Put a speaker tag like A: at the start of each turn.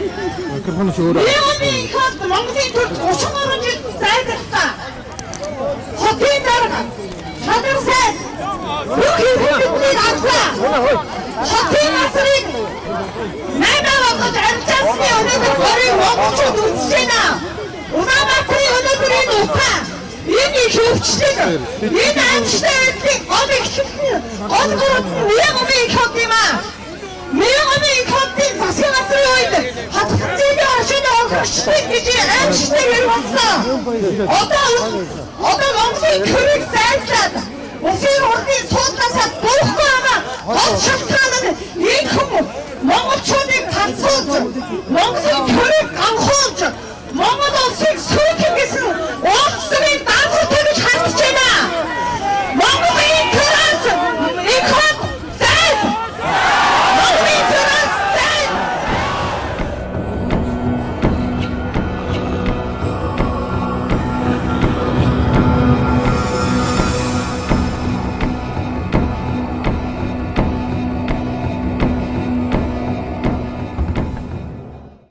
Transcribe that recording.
A: Микрофон чи өөрөө.
B: Нийгмийн их орд Монголын төрд 33 жил зайлрлаа. Хотын дарга, шадар сайд бүх хэрэглийг авлаа. Хотын газрыг 8 болгож амжаасны өнөөдөр горыг монголчууд үзэж байна. Улаанбаатарын өнөөдөр энэ утаа энэ их өвчлөл, энэ аимшигтай байдлыг гол ихлэн гол гурав нь нийгмийн их орд юм аа. Нийгмийн их ордын засгийн газрын үед хатгацгийн оршин олгогчдыг гэж аимшигтай хэрэг болсон. Одоо Монголын төрийг зайлаад улсын хурлын суудлаасаа дуухгүй байгаа гол шалтгаан нь энэ хүн монголчуудыг танцуулж, Монголын төрийг ганхуулж, Монгол улсын